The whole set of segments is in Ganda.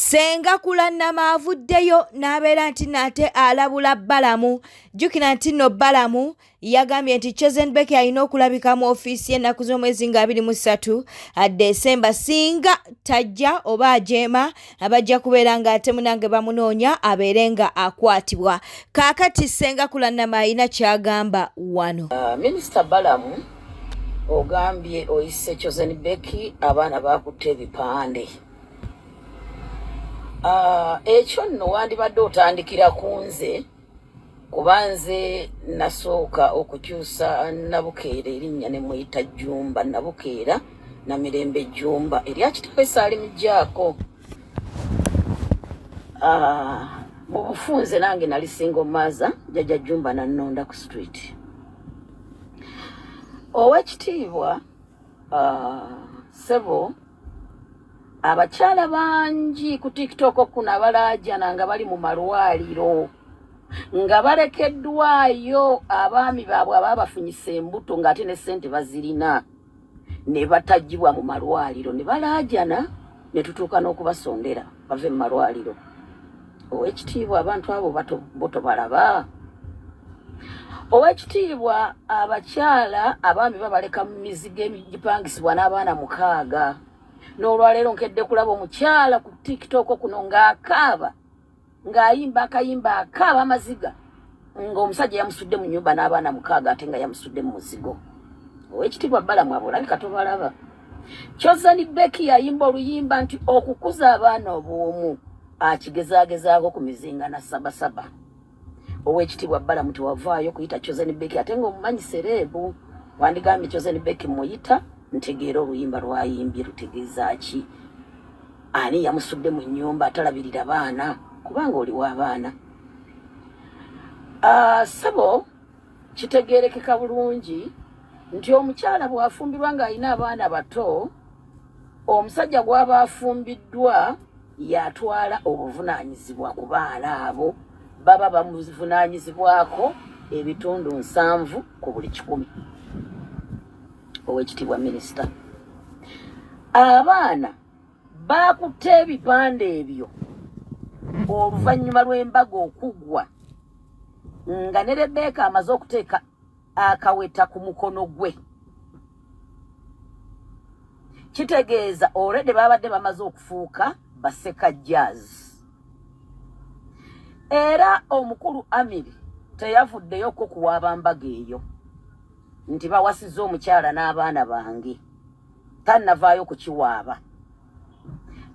Ssenga Kulannama avuddeyo n'abeera nti nate alabula Balamu. Jjukira nti nno Balamu yagambye nti Chosen Becky alina okulabika mu ofiisi y'ennaku z'omwezi nga 23 Desemba, singa tajja oba ajeema abajja kubeera nga ate munange bamunoonya abeere nga akwatibwa. Kaakati Ssenga Kulannama alina ky'agamba wano. Minisita Balamu, ogambye oyise Chosen Becky, abaana bakutte ebipande. Ekyo nno wandibadde otandikira ku nze, kuba nze nasooka okukyusa Nabukeera erinnya ne muyita Jjumba. Nabukeera na Mirembe Jjumba, erya kitaawe saalimugyako. Mu bufunze nange nali single mother, jjajja Jjumba nannonda ku street. Owekitiibwa sebo, abakyala bangi ku TikTok kuno abalaajana nga bali mu malwaliro nga balekeddwayo abaami baabwe abaabafunyisa embuto, ng'ate ne ssente bazirina, ne batagibwa mu malwaliro ne balaajana ne tutuuka n'okubasondera bave mu malwaliro. Owekitiibwa, abantu abo bo tobalaba? Owekitiibwa, abakyala abaami babaleka mu mizigo egipangisibwa n'abaana 6. N'olwaleero nkedde kulaba omukyala ku TikTok kuno ng'akaaba, ng'ayimba akayimba, akaaba amaziga, ng'omusajja yamusudde mu nyumba n'abaana 6, ate nga yamusudde mu muzigo. Owekitiibwa Balamu, abo olabika tobalaba. Chosen Becky yayimba oluyimba nti okukuza abaana obwomu akigezaagezaako ku mizinga na sabasaba. Owekitiibwa Balamu, tewavaayo kuyita Chosen Becky, ate ng'omumanyi celeb. Wandigambye Chosen Becky muyita ntegeera oluyimba lwayimbye lutegeeza ki, ani yamusudde mu nnyumba atalabirira baana, kubanga oli w'abaana. Sebo, kitegeerekeka bulungi nti omukyala bw'afumbirwa ng'alina abaana bato, omusajja gw'aba afumbiddwa yatwala obuvunaanyizibwa ku baana abo. Baba bamuvunaanyizibwako ebitundu 70 ku buli 100. Owekitiibwa minisita, abaana bakutte ebipande ebyo oluvannyuma lw'embaga okuggwa nga ne Rebeka amaze okuteeka akaweta ku mukono gwe. Kitegeeza already babadde bamaze okufuuka baseka jazz. Era omukulu Amiri teyavuddeyoko kuwaaba mbaga eyo nti bawasizza omukyala n'abaana bange, tannavaayo kukiwaaba.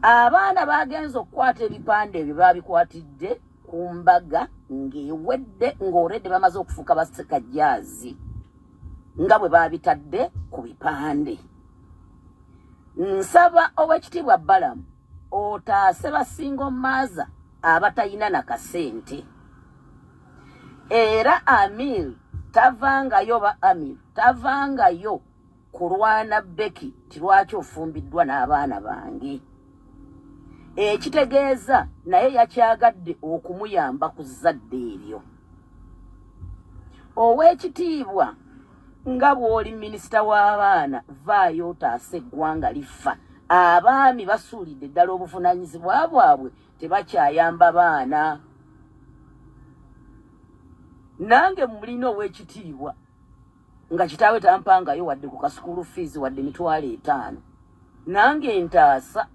Abaana bagenza okukwata ebipande ebyo babikwatidde ku mbaga ng'ewedde, ng'already bamaze okufuuka baseka jazz nga bwe babitadde ku bipande. Nsaba owekitiibwa Balamu otaase ba single mother abatayina na kasente. Era Amir tavangayo, ba Amir tavangayo kulwana Becky ti lwaki ofumbiddwa n'abaana bange, ekitegeeza naye yakyagadde okumuyamba ku zzadde eryo. Ow'ekitiibwa, nga bw'oli minisita w'abaana, vaayo otaase eggwanga lifa. Abaami basuulidde ddala obuvunaanyizibwa bwabwe, tebakyayamba baana. Nange mulina ow'ekitiibwa nga kitaawe tampangayo wadde ku ka school fees, wadde 50,000. Nange ntaasa,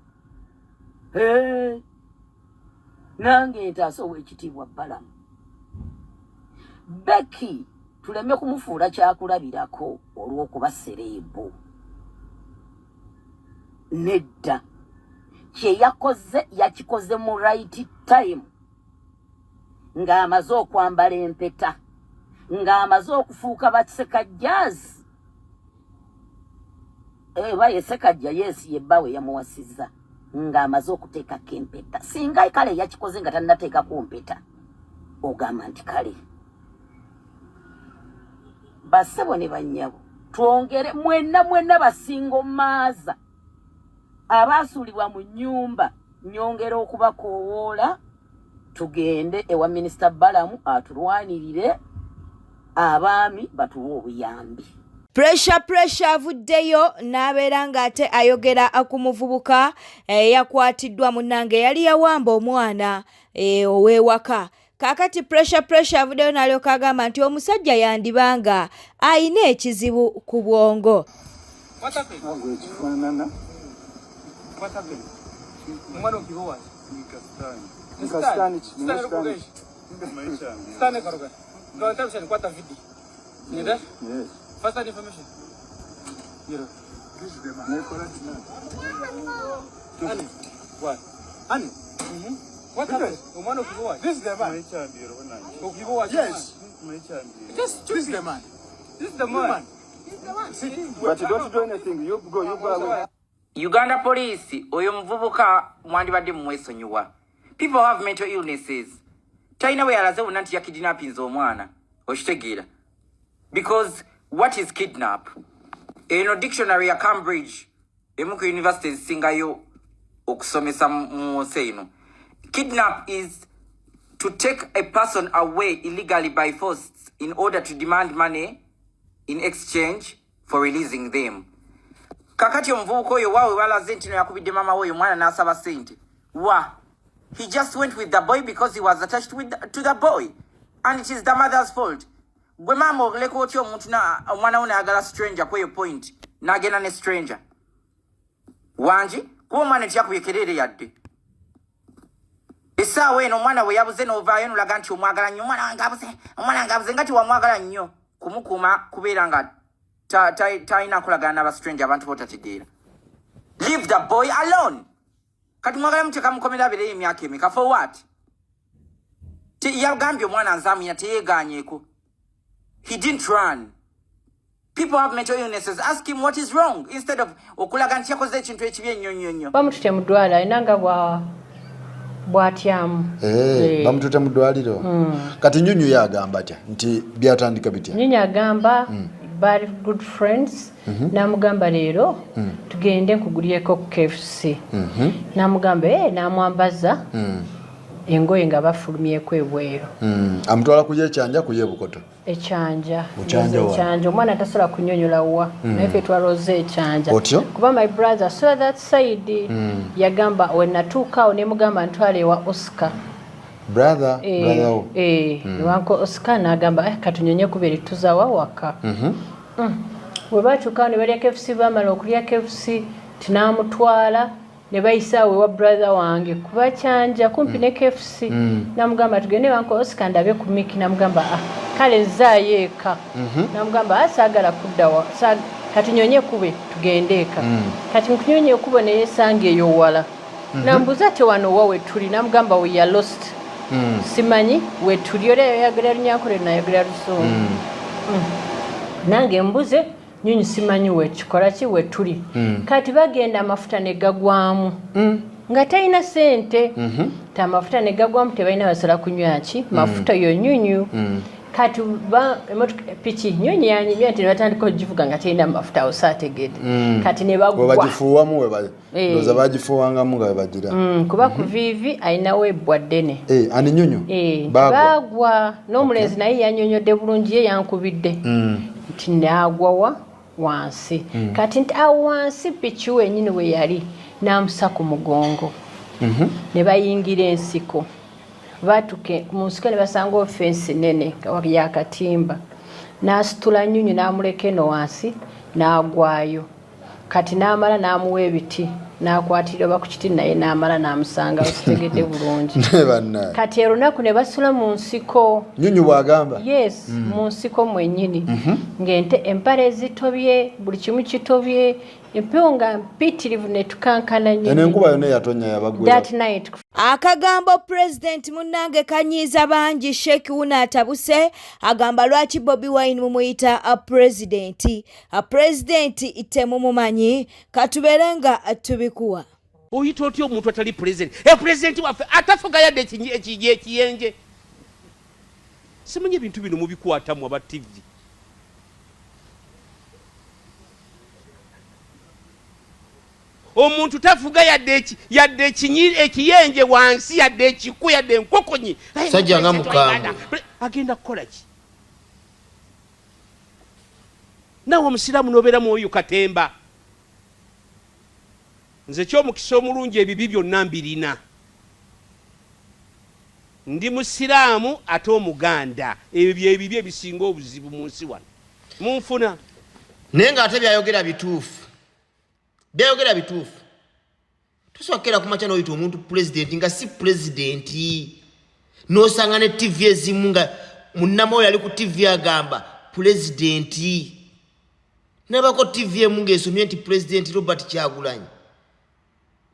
nange ntaasa. Ow'ekitiibwa Balamu, Becky tuleme kumufuula kyakulabirako olw'okuba celeb. Nedda, kye yakoze yakikoze mu right time, ng'amaze okwambala empeta, ng'amaze okufuuka baseka jazz. Eba ye Sekajja, yes, ye bbawe yamuwasizza ng'amaze okuteekako empeta. Singa kale yakikoze nga tannateekako mpeta, ogamba nti kale. Bassebo ne bannyabo, twongere mwenna mwenna ba single mother abaasuulibwa mu nnyumba, nyongera okubakoowoola tugende ewa Minisita Balamu atulwanirire, abaami batuwe obuyambi. Pressure Pressure avuddeyo n'abeera ng'ate ayogera ku muvubuka eyakwatiddwa eh, munnange eyali yawamba omwana eh, ow'ewaka. Kaakati Pressure Pressure avuddeyo n'alyoka agamba nti omusajja yandiba nga alina ekizibu ku bwongo. Yes. First information. This is the man. Ani. What? Ani. What happened? Omwana okuba This is the man. Yes. This is the man. This is the man. But you don't do anything. You go, you go away. Uganda police oyo muvubuka mwandibadde mumwesonyiwa. People have mental illnesses. Talina we yalaze wonna nti yakidnappinze omwana. Okitegeera. Because what is kidnap? Eno dictionary ya Cambridge emu ku university ezisingayo okusomesa mu nsi eno. Kidnap is to take a person away illegally by force in order to demand money in exchange for releasing them. Kakati omuvubuka oyo wawe balaze nti no yakubidde maama we oyo omwana n'asaba ssente wa he just went with the boy because he was attached with the, to the boy and it is the mother's fault. Gwe maama oleka otya omuntu omwana wo nayagala stranger kweyo point n'agenda ne stranger wangi kuba omwana teyakubye kereere yadde essaawa eno omwana bwe yabuze n'ovaayo nolaga nti omwagala nnyo omwana wange abuze omwana wange abuze nga tewamwagala nnyo kumukuuma kubeera nga talina nkolagana n'abastranger abantu botategeera. Leave the boy alone. Kati mwagala muteeka mukomera abeereyo emyaka emeka for what? Yagambye omwana nzamuyina teyeegaanyeeko. He didn't run. People have mental illnesses. Ask him what is wrong instead of okulaga nti yakoze ekintu ekibi ennyo nnyo nnyo. Bamutute mu ddwaliro alina nga bw'atyamu. Eh, bamutute mu ddwaliro. Kati Nyunyu ye agamba atya nti byatandika bitya? Nyunyu agamba bali good friends. Namugamba leero tugende nkugulyeko ku KFC. Namugamba namwambaza engoye nga bafulumyeko ebweru. Amutwala kuye ekyanja kuye Bukoto. Ekyanja. Mukyanja wa? Ekyanja omwana tasobola kunyonyola wa. Naye ffe twalooza ekyanja. Otyo? Kuba my brother saw that side. Yagamba we natuuka awo ne mugamba ntwale ewa Oscar. Brother, brother wo. Ewanko Oscar n'agamba katunyonye kubera tuzawa waka. Bwe batuuka ne balya KFC, bamala okulya KFC tinamutwala ne bayisa awo ewa brother wange kuba kyanja kumpi ne KFC. Namugamba tugende wanko Oscar ndabe ku Miki, namugamba kale nzaayo eka. Namugamba saagala kudda wa, kati nyonye kube tugende eka. Kati nkunyonye kube ne yesanga eyo wala. Nambuza te wano wa we tuli, namugamba we are lost. Simanyi we tuli ole yayogera Lunyankole nayogera Luzungu. Nange mbuze nyonyi simanyi we kikola ki we tuli. Kati bagenda amafuta ne gagwamu. Nga talina ssente. Ta amafuta ne gagwamu tebalina basobola kunywa ki mafuta yo nyunyu. Kati emotoka piki nyonyi yanyimya nti ne batandika okugivuga nga terina mafuta awo saategedde. Kati ne bagwa. We bagifuuwamu we ndowooza bagifuuwangamu nga we bagira. Kuba ku viivi alinawo ebbwa ddene. Ani nyunyu? Baagwa. Baagwa. N'omulenzi naye yanyonyodde bulungi ye yankubidde. Nti n'agwa wa wansi. Kati nti awo wansi piki wennyini we yali n'amusa ku mugongo. Ne bayingira ensiko. Batuke mu nsiko ne basanga ofensi nene ya katimba. N'asitula nyunyu n'amuleka eno wansi n'agwayo. Kati n'amala n'amuwa ebiti n'akwatira oba ku kiti naye n'amala n'amusanga ositegedde bulungi. Ne bannaye. Kati olunaku ne basula mu nsiko. Nyunyu bw'agamba? Yes, mu nsiko mwennyini. Ng'ente empale zitobye, buli kimu kitobye, empewo nga mpitirivu ne tukankana nnyo. Eno enkuba yonna eyatonya yabaggwera. That night. Akagambo President munnange kanyiiza bangi. Sheikh Wuna atabuse agamba lwaki Bobi Wine mumuyita a president. A president temumumanyi, katubeere nga tubikuwa. Oyita otya omuntu atali president? President waffe atafuga yadde ekiyenje. Simanyi ebintu bino mubikwatamu aba TV. Omuntu tafuga yadde yadde ekiyenje wansi, yadde ekiku, yadde enkokonyi. Sajja nga mukambwe. Agenda kukola ki? Naawe omusiraamu n'obeera mu oyo katemba. Nze ky'omukisa omulungi ebibi byonna mbirina. Ndi musiraamu ate omuganda. Ebyo bye bibi ebisinga obuzibu mu nsi wano. Munfuna? Naye ng'ate byayogera bituufu, byayogera bituufu. Tosobola kukeera ku makya n'oyita omuntu pulezidenti nga si pulezidenti, n'osanga ne ttivi ezimu nga munnamawulire ali ku ttivi agamba pulezidenti. Nabako ttivi emu ng'esomye nti pulezidenti Robert Kyagulanyi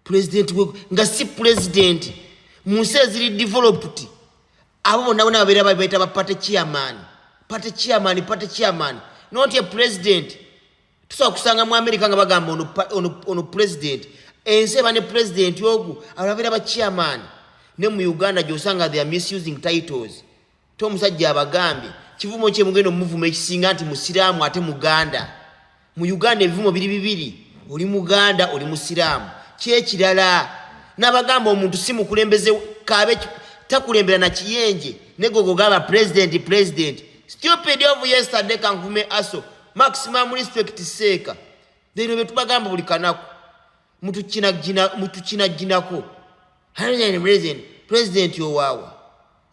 pulezidenti nga si pulezidenti. Mu nsi eziri developed abo bonna bonna babeera babayita ba party chairman, party chairman, party chairman, not a president. Tusobola kusanga mu America nga bagamba ono president, ensi eba ne president ogu, abo babeera ba chairman. Ne mu Uganda gy'osanga they are misusing titles. Te omusajja abagambye kivumo kye mugenda omuvuma ekisinga nti musiraamu ate muganda. Mu Uganda ebivumo biri bibiri, oli muganda oli musiraamu. Kyekirala n'abagamba omuntu si mukulembeze kaabe takulembera na kiyenje negogo gaba president president. Stupid of yesterday kankume aso maximum respect seeka. Bino bye tubagamba buli kanaku mutukinajinako. President president owaawa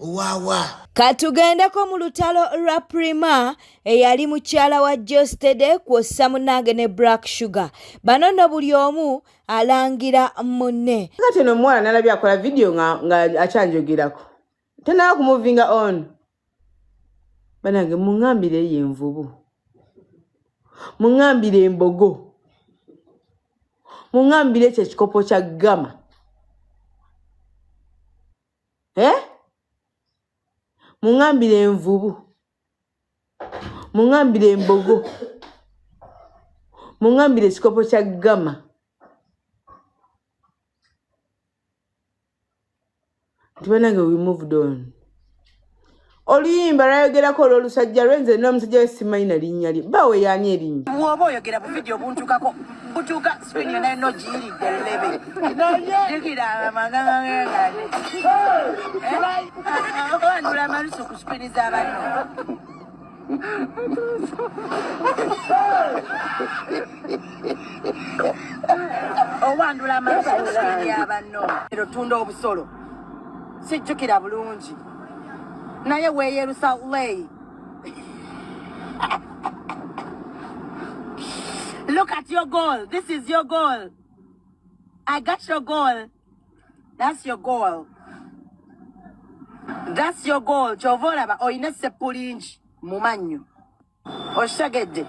owaawa. Katugendeko mu lutalo lwa Prima eyali mukyala wa Geosteady kwossa munnange ne Black Sugar. Bano nno buli omu alangira munne. Kati ono omuwala nalabye akola vidiyo nga akyanjogerako. Tanaba kumuvinga on. Banange muŋŋambire eyo envubu. Muŋŋambire embogo. Muŋŋambire ekyo ekikopo kya gama. Muŋŋambire envubu. Muŋŋambire embogo. Muŋŋambire ekikopo kya gama. Nti banange we moved on. Oluyimba lwayogerako olw'olusajja lwe, nze n'omusajja we simanyi na linnya lye. Bbaawe yaani erinnya? Bw'oba oyogera bu vidiyo buntukako, butuuka screen yonna yonna ogiyiridde lebe. Jjukira amagangagangane. Owandula amalusu ku screen z'abanno. Owandula amalusu ku screen y'abanno. Ero tunda obusolo. Sijjukira bulungi. Naye weeyerusa lay. Look at your goal. This is your goal. I got your goal. That's your goal. That's your goal. Ky'ova olaba olina seppulingi mu mannyo. Okitegedde?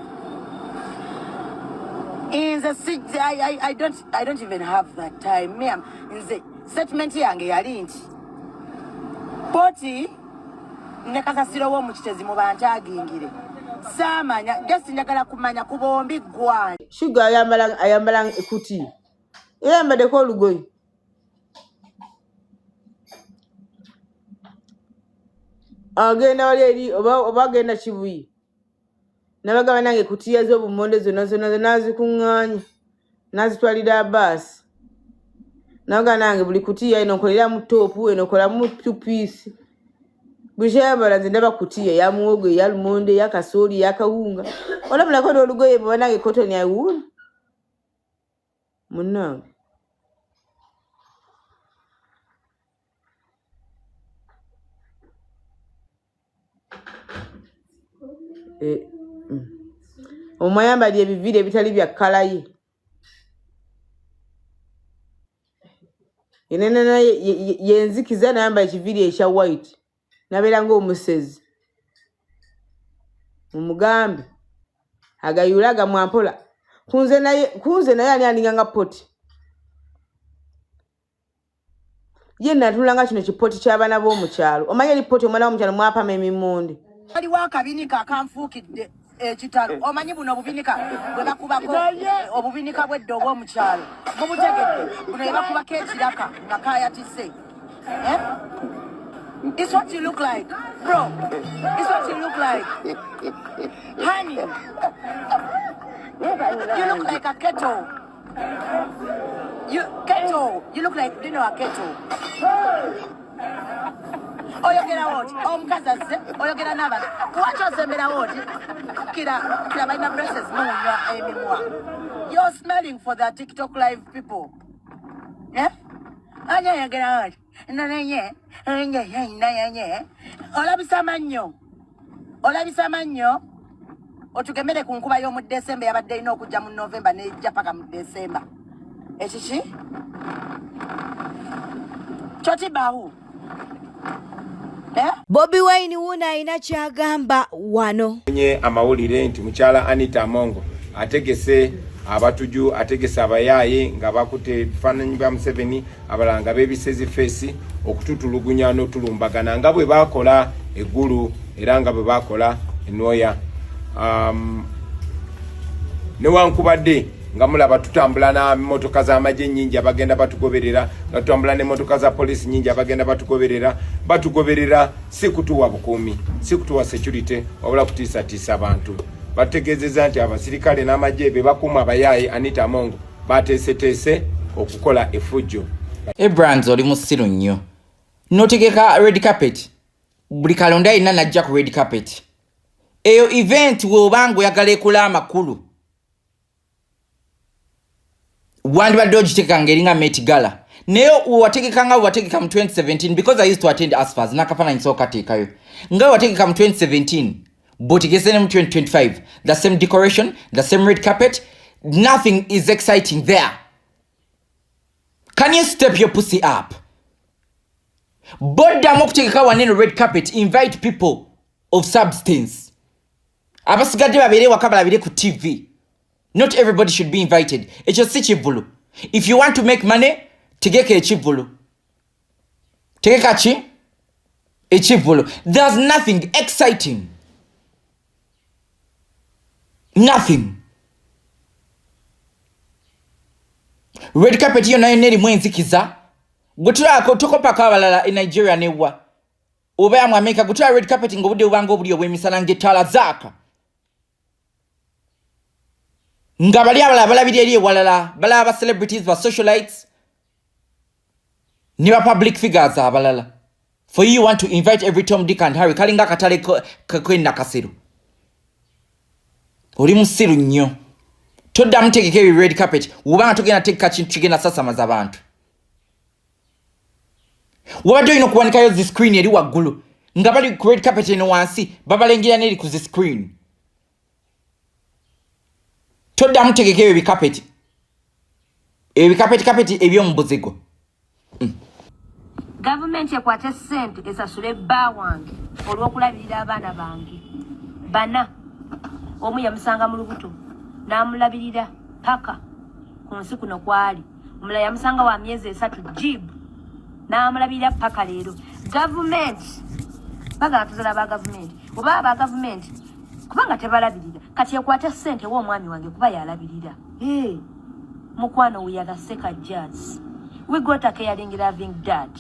Nze si, I don't even have that time. Me, nze statement yange yali nti poti ne kasasiro w'omu Kitezi mu bantu agingire. Saamanya, just njagala kumanya ku bombi ggwani. Sugar ayambala ekuti. Era ayambaddeko olugoye. Agenda wali eri oba agenda Kibuye. Nabagamba nange kutiya z'obumonde zonna zonna n'azikuŋŋaanya n'azitwalira baasi. Nabagamba nange buli kutiya eno nkoleramu toopu, eno nkolamu two-piece. Buli kyayambala nze ndaba kutiya eya muwogo, eya lumonde, eya kasooli, eya kawunga. Olabulako n'olugoye bwe banange cotton wool. Munnange. Omwayambadde ebiviiri ebitali bya kkala ye. Enene yenzikiza n'ayambala ekiviiri ekya white. N'abeera ng'omusezi. Mumugambe. Agayula agamwampola. Kunze naye ani alinga nga poti. Ye natula nga kino kipoti ky'abaana b'omukyalo. Omanyi eri poti omwana w'omukyalo mwapama emimonde. Waliwo akabinika akanfuukidde ekitalo. Omanyi buno obubinika bwe bakubako, obubinika bw'edda obw'omukyalo. Mubutegedde, buno bwe bakubako ekiraka nga kaayatise. It's what you look like, bro. It's what you look like. Honey, you look like a kettle. You kettle. You look like, do you know a kettle? Oyogerawo. oti omukazi azze oyogera n'abantu lwaki osemberawo oti kira kira balina braces muwunywa emimwa you're smelling for the tiktok live people eh? Anya ayogera oti nanenye nanye olabisa amannyo olabisa amannyo otugemere ku nkuba y'omu desemba yabadde erina okujja mu novemba nejja paka mu desemba ekiki kyotibahu eh? Bobi Wine wuuno alina kyagamba wano. Nye amawulire nti mukyala Anita Amongo ategese abatuju ategese abayaaye nga bakutte ebifaananyi bya Museveni abalala nga beebisse zi feesi okututulugunya n'otulumbagana nga bwe baakola eggulu era nga bwe baakola enooya um, newankubadde nga mulaba tutambula na motoka z'amagye nyingi abagenda batugoberera nga tutambula ne motoka za poliisi nyingi abagenda batugoberera batugoberera si kutuwa bukuumi si kutuwa security wabula kutiisatiisa abantu bategeezeza nti abasirikale n'amagye be bakuuma abayaaye anita amongo bateeseteese okukola efujjo Ebrands oli musiru nnyo notegeka red carpet buli kalonda yenna najja ku red carpet eyo event weobanga oyagala ekola amakulu wandibadde ogitegeka nga eringa met gala naye wategeka nga wategeka mu 2017 because i used to attend asfas nakafaananyi sooka kateekayo nga wategeka mu 2017 bwotegese ne mu 2025 the same decoration the same red carpet nothing is exciting there can you step your pussy up boddamu okutegeka waneno red carpet invite people of substance abasigadde babeere waka balabire ku tv not everybody should be invited ekyo si kivvulu if you want to make money tegeka ekivvulu tegeka ki ekivvulu there's nothing exciting nothing red carpet yonna yonna erimu enzikiza gwe tulako tokopako abalala e nigeria newa oba ya mu america gwe tulaba red carpet nga obudde bubanga obuli obw'emisana ng'ettaala zaaka nga bali abalala balabira eri ewalala balaba ba celebrities ba socialites ne ba public figures abalala for you want to invite every tom dick and harry kalinga akatale kwenakasero oli musiru nnyo toddamu tegeka ebyo red carpet wubanga togenda tegeka kintu kigenda sasamaza bantu wabadde olina okuwanikayo zi screen eri waggulu nga bali ku red carpet eno wansi babalengera neri ku zi screen toddamu tegeka ebyo bikapeti ebyo bikapeti kapeti ebyomubuzigo mm. Gavumenti ekwate ssente esasule bba wange olw'okulabirira abaana bange bana. Omu yamusanga mu lubuto n'amulabirira paka ku nsi kuno kwali, omulala yamusanga wa myezi esatu jibu n'amulabirira paka leero. Gavumenti bagala tuzala ba gavumenti oba aba gavumenti kubanga tebalabirira, kati ekwate ssente wa omwami wange kuba yalabirira. Hey. Mukwano we are the Sekajjas. We got a caring loving dad.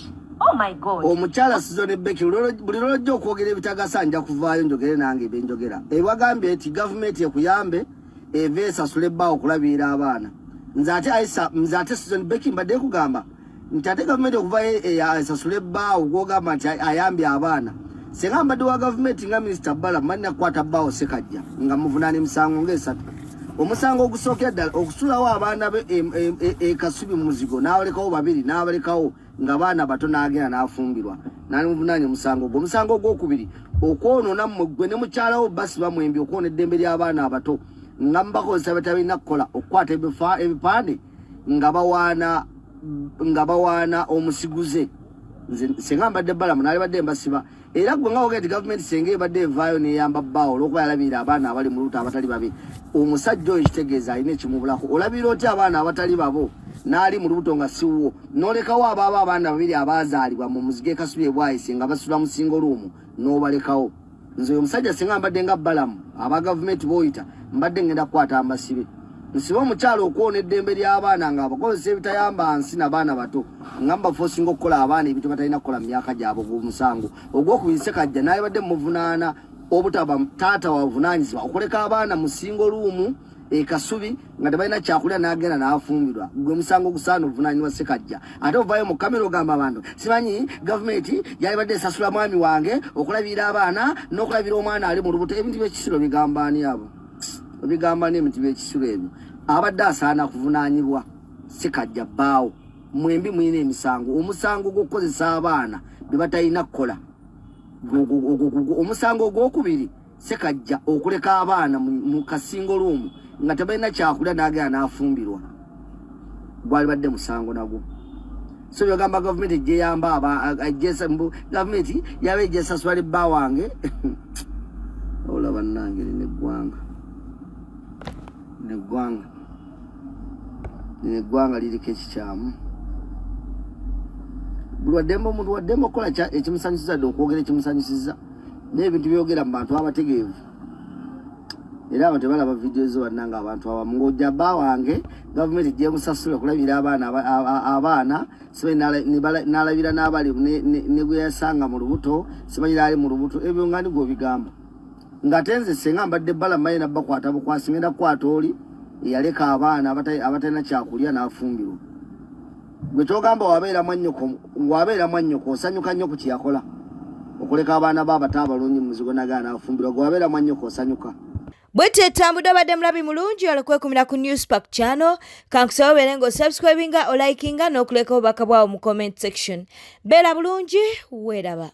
Oh my God. Omukyala Sizone Becky buli lwojja okwogera ebitagasa nja kuvaayo njogere nange byenjogera. Ewagambye nti gavumenti ekuyambe eve esasule bbaawo okulabirira abaana. Nze ate Aisa, nze ate Sizone Becky mbadde kugamba nti ate gavumenti okuvayo eh, esasule bbaawo gwogamba nti ayambye abaana. Singa mbadde wa gavumenti nga minisita Bala mmanyi nakukwata bbaawo Sekajja nga muvunaana emisango ng'esatu. Omusango ogusookera ddala okusulawo abaana be e, e, e, Kasubi mu muzigo n'abalekawo babiri n'abalekawo nga baana bato n'agenda n'afumbirwa n'alimuvunaanya omusango ogwo. Omusango ogwokubiri okwonoona mmwe ggwe ne mukyalawo basiba mwembi okwonoona eddembe ly'abaana abato nga mubakozesa bye kukola okukwata ebipande nga bawaana nga bawaana omusiguze nze senga mbadde balamu nalibadde mbasiba era gwe nga wogera nti gavumenti senga ebadde evaayo neyamba bbaawo olwokuba yalabirira abaana abali mu lubuto abatali babe omusajja oyo kitegeeza alina ekimubulako olabirira otya abaana abatali babo n'ali mu lubuto nga siwuwo n'olekawo abaaba abaana babiri abaazaalibwa mu muzigo ekasubi ebwayise nga basula mu singo luumu n'obalekawo nze oyo omusajja singa mbadde nga balamu aba gavumenti boyita mbadde ngenda kukwata mbasibe nsibe omukyala okwona eddembe ly'abaana nga abakozesa ebitayamba nsi na baana bato nga mubafosinga okukola abaana ebintu batalina kukola mu myaka gyabwe ogw'omusango ogwokubiri sekajja nayebadde muvunaana obutaba taata wavunanyizibwa okuleka abaana mu singo luumu e Kasubi nga tebalina kyakulya n'agenda n'afumbirwa. Gwe musango ogusaana ovunaanyibwa Ssekajja. Ate ovaayo mu kamera ogamba abantu simanyi gavumenti yalibadde esasula mwami wange okulabirira abaana n'okulabirira omwana ali mu lubuto. Ebintu by'ekisiro bigamba ani abo? Obigamba ani ebintu by'ekisiro ebyo? Abadde asaana kuvunaanyibwa Ssekajja bbaawo. Mwembi mulina emisango, omusango gw'okukozesa abaana bye batalina kukola, omusango ogwokubiri Ssekajja okuleka abaana mu kasingo luumu nga tebalina kyakulya n'agenda n'afumbirwa, gwalibadde musango nagwo. So byogamba gavumenti ejeyamba, gavumenti yaba ejesasula libba wange. Olaba nange lino eggwanga, neggwanga lino eggwanga liriko ekikyamu. Buli waddembe, omuntu waddembe okukola ekimusanyusiza, dde okwogera ekimusanyusiza, naye ebintu byogera mu bantu abategeevu era abantu tebalaba vidiyo zo. Bannanga, abantu abamu ng'ojja bba wange gavumenti gyemusasula okulabira abaana, abaana simanyi n'alabira n'abali ne gwe yasanga mu lubuto, simanyi n'ali mu lubuto. Ebyo nga ni gw'obigamba ng'ate nze senga mbadde bbala maye nabbakwata bukwasi, ngenda kukwata oli eyaleka abaana abatalina kyakulya n'afumbirwa. Gwe kyogamba wabeera mwannyoko, wabeera mwannyoko osanyuka nnyo ku kyeyakola okuleka abaana ba abato abalungi mu muzigo nagana n'afumbirwa. Gwe wabeera mwannyoko osanyuka? Bwetyo etambudde. Obadde mulabi mulungi olekwekumira ku Newspark channel. Kankusaba obeere ng'osubscribinga, olikinga n'okuleka obubaka bwawo mu comment section. Beera bulungi, weeraba.